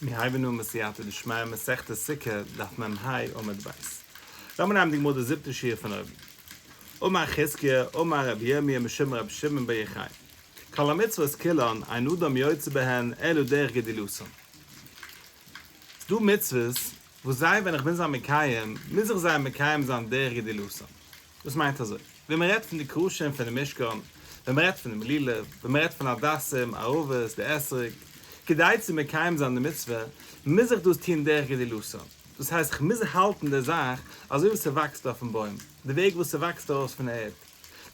מיר הייבן אן בסייעתא דשמיא מסכת סוכה דף מ ה עמוד ב'. לאמיר נעמען די גמרא די זיבטע שורה פון אויבן. אמר חזקיה אמר רבי ירמיה משום רבי שמעון בר יוחאי כל המצוות כולן אין אדם יוצא בהן אלא דרך גדילתן. ס'דא מצוות וואס זיי ווען איך בין זיי מקיים מוז איך זיי מקיים זיין דרך גדילתן. דאס מיינט אזוי, ווען מען רעדט פון די קרשים פונעם משכן, ווען מען רעדט פונעם לולב, ווען מען רעדט פון הדסים, ערבות, די אתרוג, כדי צו מקיים זיין די מצוה, מוז איך דאס טון דרך גדילתן, דאס הייסט איך מוז האלטן די זאך אזוי ווי ס'וואקסט אויפן בוים, די וועג וואס ס'וואקסט ארויס פון ערד.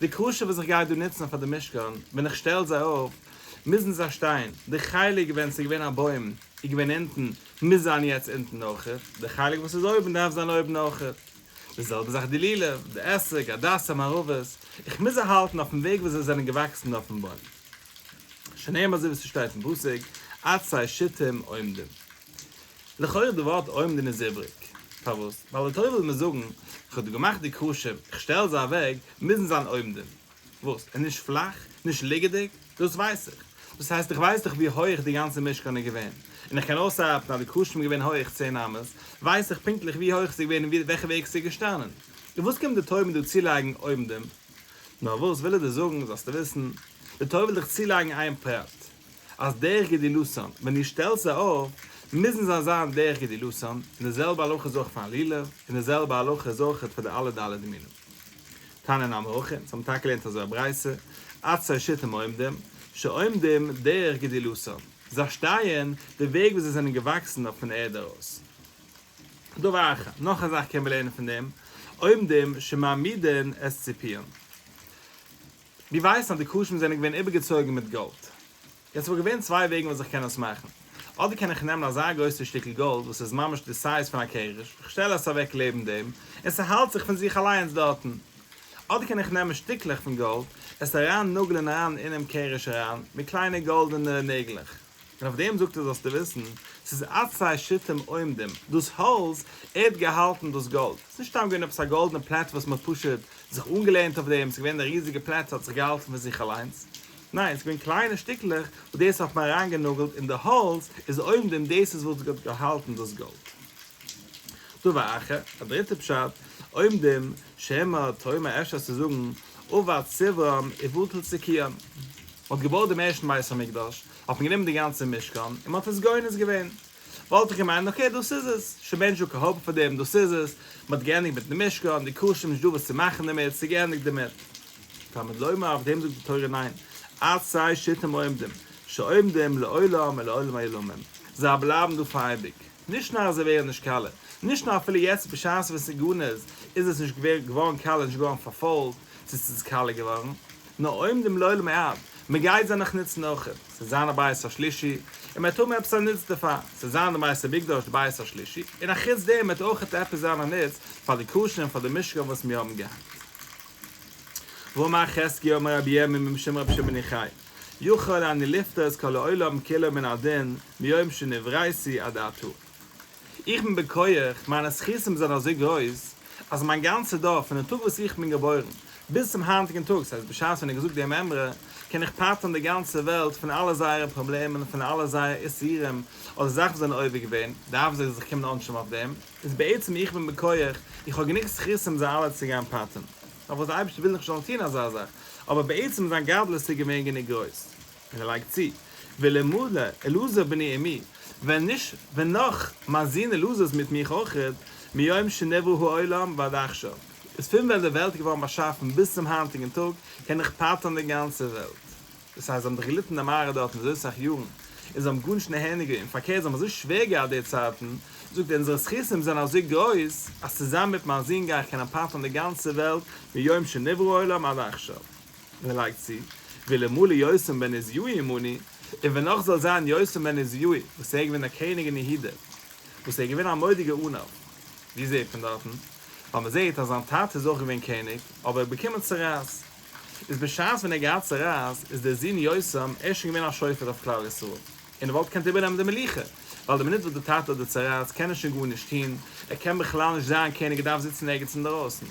די קרשים וואס איך גיי דא נוצן פאר די משכן, ווען איך שטעל זיי אויף, מוזן זיי שטיין, די חלק ווען ס'איז געווען א בוים איז געווען אונטן, מוז זיין יעצט אונטן אויכעט, די חלק וואס איז אויבן דארף זיין אויבן אויכעט. די זעלבע זאך די לולב, די אתרוג, הדסים, ערבות, איך מוז זיי האלטן אויפן וועג וואס זיי זענען געוואקסן אויפן בוים. שנאמר אזוי ווי ס'שטייט אין פסוק, עצי שיטים עומדים. לכאורה די ווארט עומדים איז איבריג. פארוואס? ווייל די תורה וויל מיר זאגן, איך האב דא געמאכט די קרשים, איך שטעל זיי אוועק, מוזן זיין עומדים. וואס? און נישט פלאך? נישט ליגעדיג? דאס ווייס איך. דאס הייסט איך ווייס דאך ווי הויעך די גאנצע משכן איז געווען. און איך קען אויסארבעטן אז די קרשים איז געווען הויעך צען אמות, ווייס איך פונקטליך ווי הויך ס'איז געווען און וועלכע וועג ס'איז געשטאנען. און וואס קומט די תורה מיר דא צולייגן עומדים? נאר וואס וויל ער דיר זאגן זאלסטו וויסן, די תורה וויל דיך צולייגן איין פרט, אז דרך גדילתן, ווען דו שטעלסט זיי אויף, מוזן זיי זיין דרך גדילתן, און די זעלבע הלכה איז אויך פארן לולב, און די זעלבע הלכה איז אויך פאר די אלע ד' מינים. תניא נמי הכי, אונז האבן טאקע געלערנט אזוי א ברייתא, עצי שיטים עומדים, שעומדים דרך גדילתן, זיי שטייען די וועג וואס זיי זענען געוואקסן אויף פון ערד ארויס. דבר אחר, נאך א זאך קען מען לערנען פון דעם, עומדים שמעמידין את ציפיהן. מיר ווייסן אז די קרשים זענען געווען איבערגעצויגן מיט גאלד. יעצט וואלט געווען צוויי וועגן וואס איך קען עס מאכן. אדער קען איך נעמען אזא גרויסע שטיקל גאלד וואס איז ממש די size פון א קרש, איך שטעל עס אוועק לעבן דעם, און ס'האלט זיך פון זיך אליינס דארטן. אדער קען איך נעמען שטיקלעך פון גאלד, עס אריין נאגלען אריין אינעם קרש אריין, מיט קליינע גאלדענע נעגלעך. און אויף דעם זאגט ער זאלסטו וויסן, ס'איז עצי שיטים עומדים, דאס האלץ, ער האט געהאלטן דאס גאלד, ס'איז נישט סתם געווען עפעס א גאלדענע פלעט וואס מ'האט פשוט זיך אנגעלענט אויף דעם, ס'איז געווען א ריזיגע פלעט ס'האט זיך געהאלטן פון זיך אליינס, ניין, ס'איז געווען קליינע שטיקלעך וואס דאס האט מען אריינגענאגלט אין די האלץ, איז עומדים דאס איז וואס האט געהאלטן דאס גאלד. דבר אחר, א דריטע פשט, עומדים, שמא תאמר אפשר צו זאגן, אבד סברם ובטל סיכוים. מ'האט געבויט דעם ערשטן בית המקדש, האט מען גענומען די גאנצע משכן און מ'האט עס גונז געווען. וואלט איך געמיינט okay דאס איז עס, שוין נישט דא קיין hope פאר דעם, דאס איז עס, מ'האט געענדיגט מיטן משכן, די קרשים נישט דא וואס צו מאכן דערמיט, ס'איז געענדיגט דערמיט. תלמוד לומר אויף דעם זאגט די תורה ניין, עצי שיטים עומדים, שעומדים לעולם ולעולמי עולמים, זיי בלייבן דא פאר אייביג, נישט נאר אז זיי ווערן נישט קאלע, נישט נאר אפילו יעצט בשעת ווען ס'איז גנוז איז עס נישט געווארן קאלע נישט געווארן פארפוילט, צו ס'איז קאלע געווארן, נאר עומדים לעולמי עד, מ'גייט זיי נאך נוצן אויכעט, ס'וועט זיין א בית השלישי, און מ'וועט האבן עפעס א נוץ דערפאר, ס'וועט זיין די בית המקדש די בית השלישי, און אחוץ דעם וועט אויכעט עפעס זיין א נוץ פאר די קרשים און פאר די משכן וואס מיר האבן געהאט. ואמר חזקיה אמר רבי ירמי' משום רבי שמעון יוחאי, יכול אני לפטור את כל העולם כולו מן הדין מיום שנבראתי עד עתה. איך בין בכח, מיינע זכותים זענען אזוי גרויס, אז מיין גאנצע דור, פון די טאג וואס איך בין געבוירן, ביז צום היינטיגן טאג, ס'הייסט בשעת ווען איך געזאגט די מימרא, קען איך פטר'ן די גאנצע וועלט פון אלע זייערע פראבלעמען, פון אלע זייערע איסורים, אדער זאכן וואס זענען עובר געווען, דארפן זיי זיך קומען עונשים אויף דעם, איז בעצם איך בין בכח, איך האב גענוג זכותים זיי אלע צו גיין פטר'ן. נאך וואס די אייבערשטער וויל נישט זאלן טון אזא זאך, אבער בעצם זיין גדלות איז געווען גענוג גרויס. און ער לייגט צו, ואלמלא אלעזר בני עמי, ווען נישט ווען נאך מיין זון אלעזר איז מיט מיך אויכעט, מיום שנברא העולם ועד עכשיו, איז פון ווען די וועלט איז געווארן באשאפן ביז צום היינטיגן טאג, קען איך פטר'ן די גאנצע וועלט. דאס הייסט זיי האבן דאך געליטן די מרה דארטן אזוי סאך יארן, און זיי האבן גארנישט נהנה געווען, פארקערט זיי האבן אזוי שווער געהאט די צייטן, זאגט ער אונזערע זכותים זענען אזוי גרויס, אז צוזאמען מיט מיין זון גיי איך קענען פטר'ן די גאנצע וועלט מיום שנברא העולם עד עכשיו. און ער לייגט צו, ואלמלא יותם בן עוזיהו עמנו, און ווען נאך זאל זיין יותם בן עוזיהו, וואס ער איז געווען א קעניג אין יהודה, וואס ער איז געווען א מורא'דיגע עניו. ווי זעט מען דארטן? ווייל מען זעט אז זיין טאטע איז אויך געווען קעניג, אבער ער האט באקומען צרעת. איז בשעת ווען ער האט געהאט צרעת, איז דער זון יותם ערשט שוין געווען א שופט אויף כלל ישראל, און ער וואלט געקענט איבערנעמען די מלוכה, ווייל די מינוט וואס דער טאטע האט די צרעת קען ער שוין גארנישט טון, ער קען בכלל נישט זיין קעניג ער דארף זיצן ערגעץ אינדערויסן.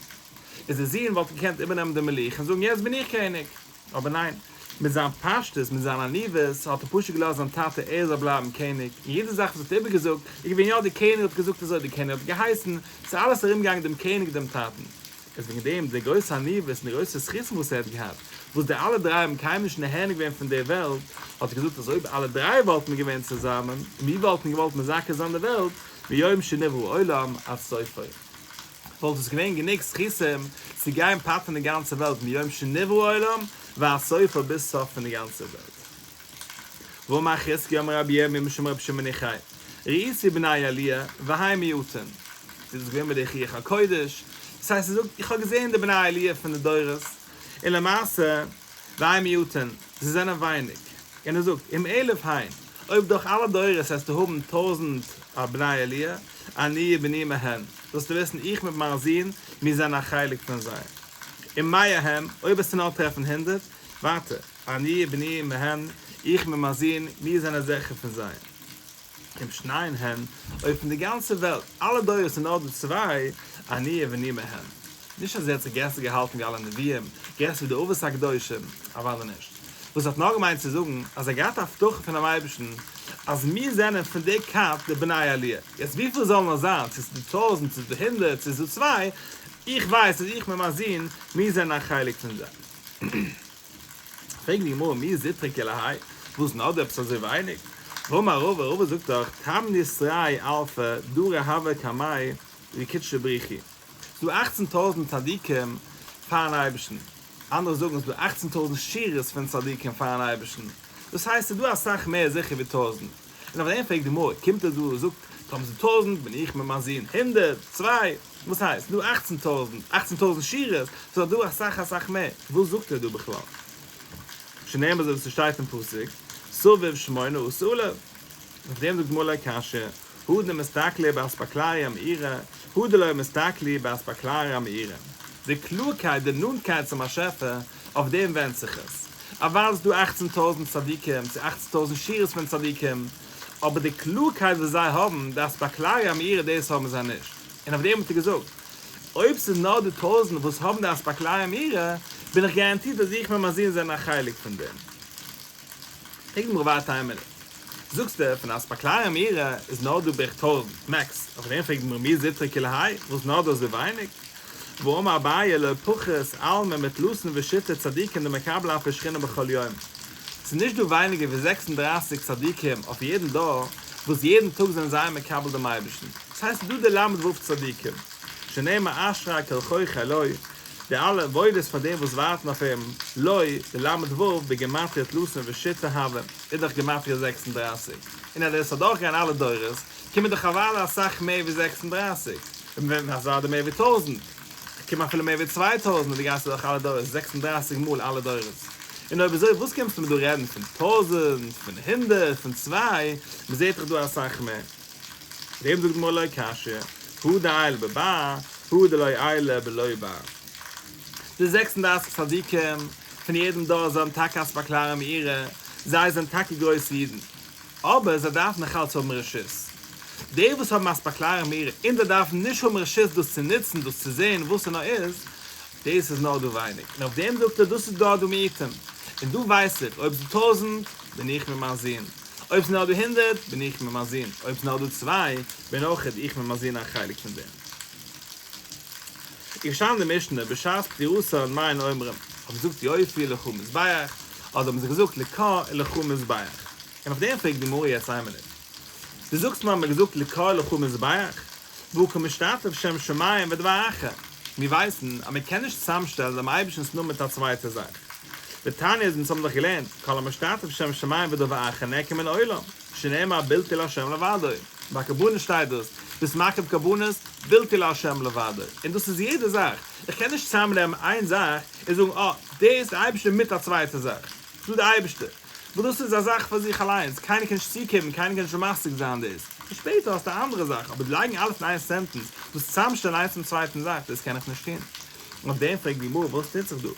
איז דער זון וואלט געקענט איבערנעמען די מלוכה און זאגן יעצט בין איך קעניג. אבער ניין. מיט זיין פשטות, מיט זיין עניוות, האט ער פשוט געלאזט זיין טאטע ער זאל בלייבן קעניג, און יעדע זאך וואס ער האט איבערגעזאגט איז געווען יא דער קעניג האט געזאגט אזוי, דער קעניג האט געהייסן, ס'איז אלעס ארומגעגאנגען דעם קעניג דעם טאטן. איז וועגן דעם די גרויסע עניוות און די גרויסע זכותים וואס ער האט געהאט, וואס די אלע דריי האבן קיינמאל נישט נהנה געווען פון די וועלט, האט ער געזאגט אז אויב אלע דריי וואלטן געווען צוזאמען, און מיר וואלטן געוואלט מזכה זיין די וועלט, מיום שנברא העולם עד סופו. וואלט עס געווען גענוג זכותים צו גיין פטר'ן די גאנצע וועלט מיום שנברא העולם ועד סופו ביז סוף פון די גאנצע וועלט. ואמר חזקיה אמר רבי ירמי' משום רבי שמעון יוחאי, ראיתי בני עליה והן מועטין. איז דאס געווען מיט די רוח הקודש, דאס הייסט ער זאגט איך האב געזען די בני עליה פון די דורות, און למעשה והן מועטין, זיי זענען ווייניג, און ער זאגט אם אלף הן, אויב דורך אלע דורות וועסטו האבן טויזענט בני עליה, אני ובני מהן, זאלסטו וויסן איך מיט מיין זון, מיר זענען א חלק פון זיי. אם מאה הם, אויב וועסטו נאר טרעפן הונדערט, ווייטער, אני ובני מהן, איך מיט מיין זון, מיר זענען זיכער פון זיי. אם שניים הן, אויב פון די גאנצע וועלט, אלע דורות איז נאר דא צוויי, אני ובני מהן. נישט אז ער האט זיך גרעסער געהאלטן ווי אלע נביאים, גרעסער ווי די אבות הקדושים, אוודאי נישט. וואס ער האט נאר געמיינט צו זאגן, אז ער האט געהאט א הבטחה פונעם אייבערשטן, אז מיר זענען פון די כת די בני עליה. יעצט וויפיל זאלן נאר זיין, צו ס'איז דא טויזנט, צו ס'איז דא הונדערט, צו ס'איז דא צוויי, איך ווייס אז איך מיט מיין זון, מיר זענען א חלק פון זיי. פרעגט די גמרא מי זוטרי כולי האי, וואס נאר דא עפעס אזוי ווייניג? והאמר רבא, רבא זאגט דאך תמני סרי אלפי דרי הוו קמיה דקודשא בריך הוא, ס'איז דא אכצן טויזנט צדיקים פארן אייבערשטן, אנדערע זאגן ס'איז דא אכצן טויזנט שורות פון צדיקים פארן אייבערשטן, דאס הייסט ס'איז דא אסאך מער זיכער ווי טויזנט, און אויף דעם פרעגט די גמרא, קומט ער דא און זאגט טאמער ס'איז טויזנט בין איך מיט מיין זון הונדערט, צוויי, וואס הייסט? ס'איז דא אכצן טויזנט, אכצן טויזנט שורות, ס'איז דאך דא אסאך אסאך מער, וואס זאגט ער דא בכלל? שנאמר אזוי ווי ס'שטייט אין פסוק, סביב שמונה עשר אלף. אויף דעם זאגט גמרא לא קשיא, הא דמסתכלי באספקלריא מאירה, הא דלא מסתכלי באספקלריא מאירה. די קלארקייט, די נאנטקייט צום באשעפער, אויף דעם ווענדט זיך עס. אוודאי איז דא אכצן טויזנט צדיקים, צו אכצן טויזנט שורות פון צדיקים, אבער די קלארקייט וואס זיי האבן, די אספקלריא מאירה, דאס האבן זיי נישט. און אויף דעם האט ער געזאגט, אויב ס'איז נאר די טויזנט וואס האבן די אספקלריא מאירה, בין איך גאראנטירט אז איך מיט מיין זון זענען א חלק פון דעם. פרעגט די גמרא ווייטער איין מינוט, זאגסטו פון אספקלריא מאירה איז נאר דא בערך טויזנט, max, אויף דעם פרעגט די גמרא מי זוטרי כולי האי, וואס נאר דא אזוי ווייניג? והאמר אביי לא פחות עלמא מתלתין ושיתא צדיקים דמקבלי אפה שכינה בכל יום, ס'איז נישט דא ווייניגער ווי זעקס און דרייסיג צדיקים אויף יעדן דור וואס יעדן טאג זענען זיי מקבל דעם אייבערשטן, דאס הייסט ס'איז דא די ל' ו' צדיקים, שנאמר אשרי כל חוכי לו, די אלע וואויל איז פאר דעם וואס ווארטן אויף אים, לו, די ל' ו' בגימטריא תלתין ושיתא הוה, איז דאך גימטריא זעקס און דרייסיג, און אז עס אדורכגיין אלע דורות, קומען דאך אוודאי אסאך מער ווי זעקס און דרייסיג, און ווען אוודאי מער ווי טויזנט, קומען אפילו מער ווי צוויי טויזנט און דו גייסט אדורך אלע דורות, זעקס און דרייסיג מאל אלע דורות. און אויב אזוי וואס קומסטו מיר דא רעדן פון טויזנט, פון הונדערט, פון צוויי, מען זעט דאך דא אסאך מער. דעם זאגט די גמרא לא קשיא, הא דעייל בבר, הא דלא עייל בלא בר. די זעקס און דרייסיג צדיקים פון יעדן דור זענען טאקע אספקלריא מאירה, זיי זענען טאקע גרויסע אידן, אבער זיי דארפן נאך אלץ האבן רשות. די וואס האבן אספקלריא מאירה און זיי דארפן נישט האבן רשות דאס צו נוצן, דאס צו זען, וואס ס'נאר איז, דאס איז נאר דא ווייניג. און אויף דעם זאגט ער דאס איז דא דא מיעוטים. און דא ווייס איך, אויב ס'איז טויזנט, בין איך מיט מיין זון. אויב ס'איז נאר דא הונדערט, בין איך מיט מיין זון. אויב ס'איז נאר דא צוויי, בין אויך איך מיט מיין זון א חלק פון דעם. איז געשטאנען אין די משנה בשעת פטירתן מה הן אומרים, האבן געזאגט יופי לך מזבח, אדער האבן זיי געזאגט לקה ולך מזבח. און אויף דעם פרעגט די גמרא יעצט איין מינוט. דו זאגסט מיר האט מען געזאגט לקה ולך מזבח, והא קא משתתף שם שמים ודבר אחר. מיר ווייסן אז מען קען נישט צוזאמשטעלן דעם אייבערשטנ'ס נאמען מיט א צווייטע זאך. ותניא איז אונז האבן דאך געלערנט, כל המשתתף שם שמים ודבר אחר נעקר מן העולם, שנאמר בלתי לה' לבדו. ביי קרבנות שטייט דאס, ביסט מקריב קרבנות, בלתי לה' לבדו. און דאס איז יעדע זאך. איך קען נישט צוזאמנעמען איין זאך און זאגן אה, דאס איז די אייבערשטער מיט א צווייטע זאך. ס'איז דא די אייבערשטער. וואס דאס איז א זאך פאר זיך אליינס, קיינער קען נישט צוקומען, קיינער קען נישט משיג זיין דאס. און שפעטער האסטו א אנדערע זאך, אבער לייגן אלעס אין איין sentence, דאס צוזאמשטעלן איינס צום צווייטן זאך, דאס קען איך נישט טון. און אויף דעם פרעגט די גמרא, וואס טוט זיך דא?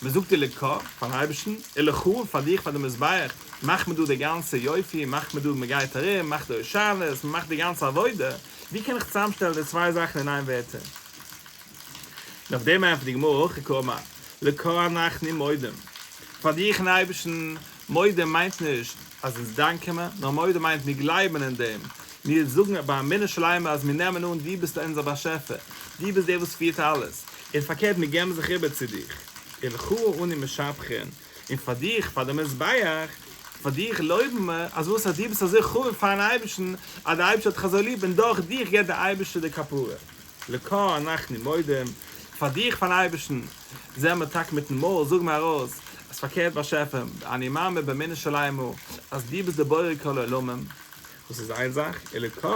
מען זאגט ולקה פארן אייבערשטן, ולך פאר דיך פאר די מזבח, מאכט מען דא די גאנצע יופי, מאכט מען דא, מען גייט ארום, מאכט די הושענות, מען מאכט די גאנצע עבודה, ווי קען איך צוזאמשטעלן די צוויי זאכן אין איין ווערטער? און אויף דעם ענטפערט די גמרא, הכי קאמר, לקה אנחנו מודים. פאר דיך אייבערשטן, מודים מיינט נישט אז אונז דאנקען מיר, נאר מודים מיינט מיר גלייבן אין דעם, מיר זאגן באמונה שלימה אז מיר נעמען אן דו ביסט אונזער באשעפער, דו ביסט דער וואס פירט אלעס, און פארקערט מיר געבן זיך איבער צו דיך. ולך אנו משבחין, און פאר דיך, פאר די מזבח, פאר דיך לויבן מיר, אז וואס אז דו ביסט אזוי חביב פארן אייבערשטן, אז דער אייבערשטער האט דיך אזוי ליב און דורך דיך געבט דער אייבערשטער די כפרה. לך אנחנו מודים, פאר דיך פארן אייבערשטן, זעמיר מיר טאקע מיטן מויל זאגן מיר ארויס, אז פארקערט באשעפער, אני מאמין באמונה שלימה, אז דו ביסט דער בורא כל עולמים, דאס איז איין זאך, ולך,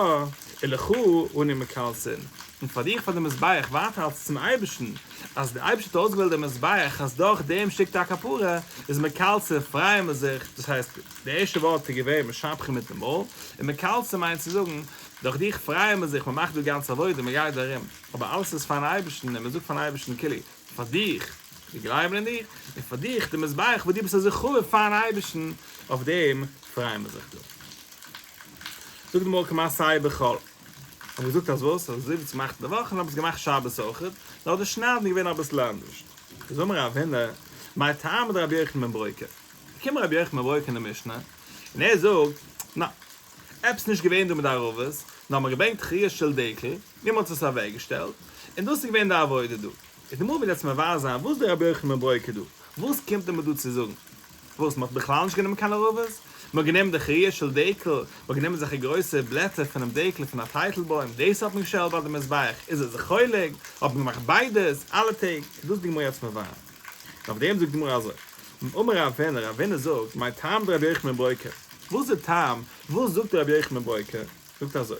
ולך אנו מקלסין, און פאר דיך פאר די מזבח ווייטער אלס צום אייבערשטן, אז דער אייבערשטער האט אויסגעוועלט דעם מזבח אז דורך דעם שיקט ער א כפרה, איז מקלסין פרייען מיר זיך, דאס הייסט, די ערשטע ווארט איז געווען משבחין מיטן מויל, און מקלסין מיינט צו זאגן, דורך דיך פרייען מיר זיך, מען מאכט דא גאנץ עבודה, מען גייט דא ארום, אבער אלעס איז פארן אייבערשטן, און מען זאגט פארן אייבערשטן כאילו, פאר דיך, מיר גלייבן אין דיך, און פאר דיך, די מזבח וואס דו ביסט אזוי חביב פארן אייבערשטן, אויף דעם פרייען מיר זיך דא. זאגט די גמרא כמעשהו בחול. האבן געזאגט אז וואס? אז אזוי ווי ס'געמאכט אין די וואכן האב איך עס געמאכט שבת אויכעט, נאר די שניידן איז געווען אביסל אנדערש. איז אמר רב הונא, מאי טעמא דרבי יוחנן בן ברוקה? קומט רבי יוחנן בן ברוקה אין די משנה, און ער זאגט, ניין, עפעס נישט געווען דא מיט די ערבות, נאר מ'האט געברענגט חריעה של דקל, און מ'האט עס אוועקגעשטעלט, און דאס איז געווען די עבודה דא. איז די גמרא וויל יעצט מבאר זיין וואס דער רבי יוחנן בן ברוקה דא, וואס קומט ער מיר דא צו זאגן? וואס, מ'האט בכלל נישט גענומען קיין ערבות? מ'האט גענומען די חריעה של דקל, מ'האט גענומען זעלכע גרויסע בלעטער פונעם דקל פון א טייטלבוים, דאס האט מען געשטעלט ביי די מזבח, איז ער זיך חולק? האט מען געמאכט ביידעס, אלע טעג? איז דאס די גמרא יעצט מבאר. און אויף דעם זאגט די גמרא אזוי, אמר רב הונא, רב הונא זאגט, מאי טעמא דרבי יוחנן בן ברוקה, וואס איז די טעם, וואס זאגט רבי יוחנן בן ברוקה? זאגט אזוי,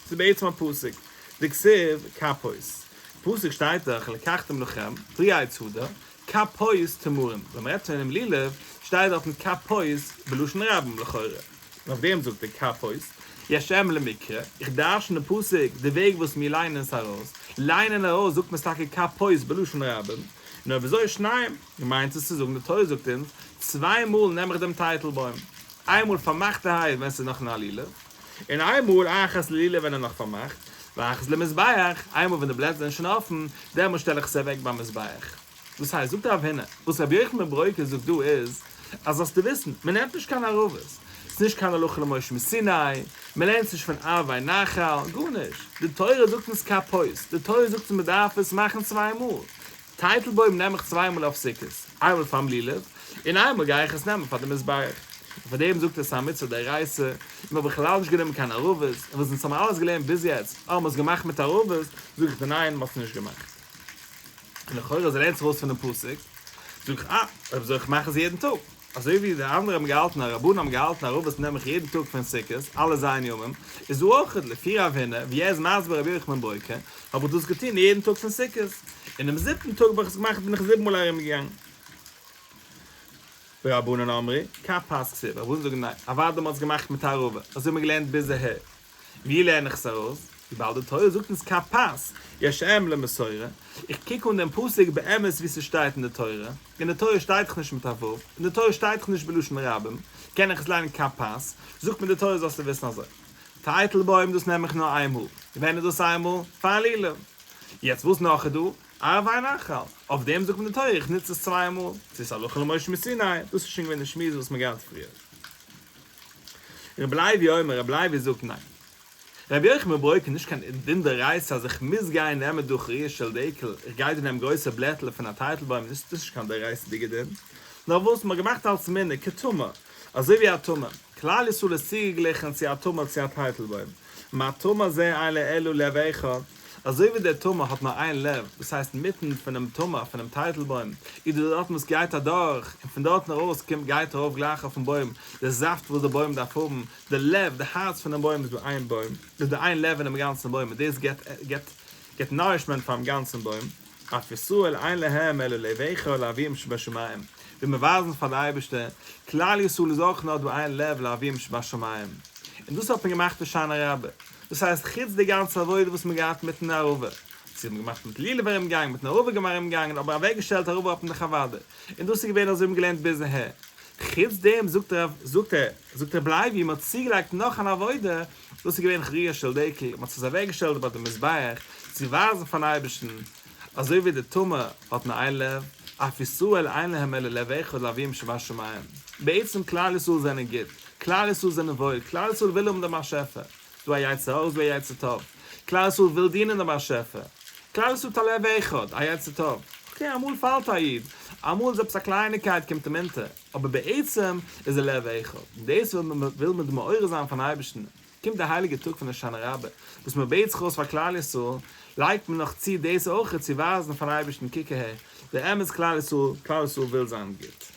ס'איז בעצם א פסוק, דכתיב כפות, פסוק שטייט דאך ולקחתם לכם פרי עץ הדר, כפות תמרים, ווען מ'רעדט פונעם לולב שטייט דארטן כפות בלשון רבים לכאורה, און אויף דעם זאגט ער כפות, יש אם למקרא, איך דרשן די פסוק די וועג וואס מיר ליינען עס ארויס, ליינען ארויס זאגט מען עס טאקע כפות בלשון רבים, און אויב אזוי שניים, מיינט עס צו זאגן די תורה זאגט אונז, צוויי מאל נעם איך דעם טייטלבוים, איינמאל פארמאכטערהייט ווען ס'איז נאך אין א לולב, און איינמאל אחת ללולב ווען ער נאך פארמאכט, ואחת למזבח, איינמאל ווען די בלעטער זענען שוין אפן, דעמאלט שטעל איך עס אוועק ביים מזבח. דאס הייסט, זאגט רב הונא, וואס רבי יוחנן בן ברוקה זאגט דא איז, אז זאלסטו וויסן, מען נעמט נישט קיין ערבות, ס'איז נישט קיין הלכה למשה מסיני, מען לערנט נישט פון ערבי נחל, גארנישט, די תורה זאגט אונז כפות, די תורה זאגט אונז מען דארף עס מאכן צוויי מאל, טייטלבוים נעם איך צוויי מאל אויף סוכות, איינמאל פארן לולב, און איינמאל גיי איך עס נעמען פאר די מזבח. און פאר דעם זאגט ער ס'איז א מצוה דאורייתא, און מ'האט בכלל נישט גענומען קיין ערבות, און וואס אונז האבן אלעס געלערנט ביז יעצט, אה מ'האט עס געמאכט מיט ערבות, זאג איך דיר ניין מ'האט עס נישט געמאכט. און לכאורה אז ער לערנט זיך אויס פונעם פסוק, זאג איך אה, אויב אזוי איך מאך עס יעדן טאג. אזוי ווי די אנדערע האבן געהאלטן, הרבנן האבן געהאלטן ערבות נעם איך יעדן טאג פון סוכות, אלע ז' ימים, איז דא אויך לפי רב הונא, ווי ער איז מסביר רבי יוחנן בן ברוקה, האב איך דאס געטון יעדן טאג פון סוכות, און דעם זיבטן טאג האב איך עס געמאכט בין איך זיבן מאל ארום געגאנגען. ורבנן אמרי, כפת כתיב, רבנן זאגן ניין, אוודאי מען האט עס געמאכט מיט ערבה, אזוי האט מען געלערנט ביז אהער. ווי לערן איך עס ארויס? וויבאלד די תורה זאגט אונז כפת, יש אם למסורה, איך קוק אן דעם פסוק באמת ווי ס'שטייט אין די תורה, אין די תורה שטייט דאך נישט מיט א ו', אין די תורה שטייט דאך נישט בלשון רבים, קען איך עס ליינען כפת, זאגט מיר די תורה זאלסטו וויסן אזוי, טייטלבוים דאס נעם איך נאר איינמאל, ווען איז דאס איינמאל? פאר לולב. יעצט וואס נאך איז דא? ערבי נחל, אויף דעם זאגט מיר די תורה איך נוץ עס צוויי מאל, צו ס'איז הלכה למשה מסיני, דאס איז שוין געווען די שמועס וואס מ'האט געהאט פריער. רבי לוי אומר, רבי לוי זאגט ניין. רבי יוחנן בן ברוקה איז נישט קיין דין דאורייתא אז איך מוז גיין נעמען דא חריעה של דקל, איך גיי דא נעמען גרויסע בלעטלעך פון א טייטלבוים, דאס איז נישט קיין דאורייתא'דיגע דין, נאר וואס מ'האט געמאכט אלס מנהג כתמר, אזוי ווי א תמר, כלל ישראל איז צוגעגליכן צו א תמר צו א טייטלבוים, מה תמר זה אין לו אלא לב אחד, אזוי ווי דער תמר האט נאר איין לב, דאס הייסט אינמיטן פונעם תמר, פונעם טייטלבוים, איז דא דארטן וואס גייט אדורך, און פון דארטן ארויס קומט גייט ארויף גלייך אויפן בוים, די זאפט וואס די בוים דארף האבן, די לב, די הארץ פונעם בוים איז דא איין בוים, איז דא איין לב אינעם גאנצן בוים און דאס געבט געבט געבט nourishment פארן גאנצן בוים, אף ישראל אין להם אלא לב אחד לאביהם שבשמים, ווי מיר ווייזן פאר די אייבערשטער, כלל ישראל איז אויך נאר דא איין לב לאביהם שבשמים, און דאס האט מען געמאכט הושענא רבה, דאס הייסט חוץ די גאנצע עבודה וואס מען געהאט מיטן ערבה, צו האט מען געמאכט מיט לולב ארום געגאנגען, מיטן ערבה גמרא ארום געגאנגען, אבער אוועק געשטעלט ערבה האט מען דאך אוודאי, און דאס איז געווען אזוי האבן געלערנט ביז אהער. חוץ דעם זאגט רב זאגט ער זאגט רב לוי מען האט צוגעלייגט נאך אן עבודה, דאס איז געווען חריעה של דקל, מען האט עס אוועק געשטעלט ביי די מזבח צו ווייזן פארן אייבערשטן, אזוי ווי די תמר האט נאר איין לב. אף ישראל אין להם אלא לב אחד לאביהם שבשמים, בעצם כלל ישראל זענען גוט, כלל ישראל זענען וואויל, כלל ישראל וויל האבן דעם באשעפער, ס'דא א יצר הרע ס'דא א יצר טוב, כלל ישראל וויל דינען דעם באשעפער, כלל ישראל האט א לב אחד, א יצר טוב, okay אמאל פאלט א איד, אמאל איז עפעס א קלייניקייט קומט אים אונטער, אבער בעצם איז ער לב אחד, און דאס וויל מען מעורר זיין פארן אייבערשטן, קומט דער הייליגער טאג פון הושענא רבה, וואס מען בעט זיך אויס פאר כלל ישראל, לייגט מען נאך צו דאס אויך צו ווייזן פארן אייבערשטן, קוק אהער, דער אמת כלל ישראל, כלל ישראל וויל זיין גוט.